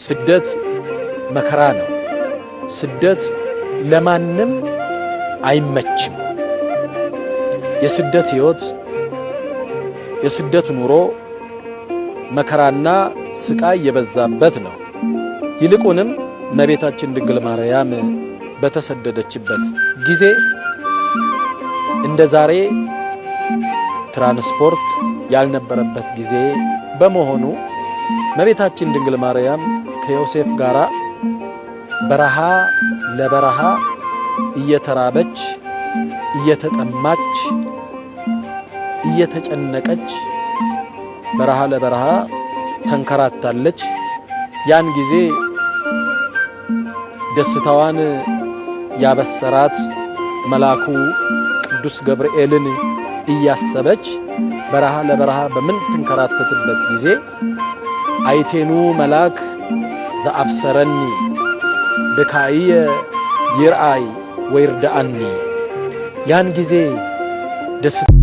ስደት መከራ ነው። ስደት ለማንም አይመችም። የስደት ሕይወት፣ የስደት ኑሮ መከራና ስቃይ የበዛበት ነው። ይልቁንም እመቤታችን ድንግል ማርያም በተሰደደችበት ጊዜ እንደ ዛሬ ትራንስፖርት ያልነበረበት ጊዜ በመሆኑ እመቤታችን ድንግል ማርያም ከዮሴፍ ጋራ በረሃ ለበረሃ እየተራበች፣ እየተጠማች፣ እየተጨነቀች በረሃ ለበረሃ ተንከራታለች። ያን ጊዜ ደስታዋን ያበሰራት መልአኩ ቅዱስ ገብርኤልን እያሰበች በረሃ ለበረሃ በምትንከራተትበት ጊዜ አይቴኑ መልአክ ዘአብሰረኒ ብካእየ ይርአይ ወይርድአኒ፣ ያን ጊዜ ደስታ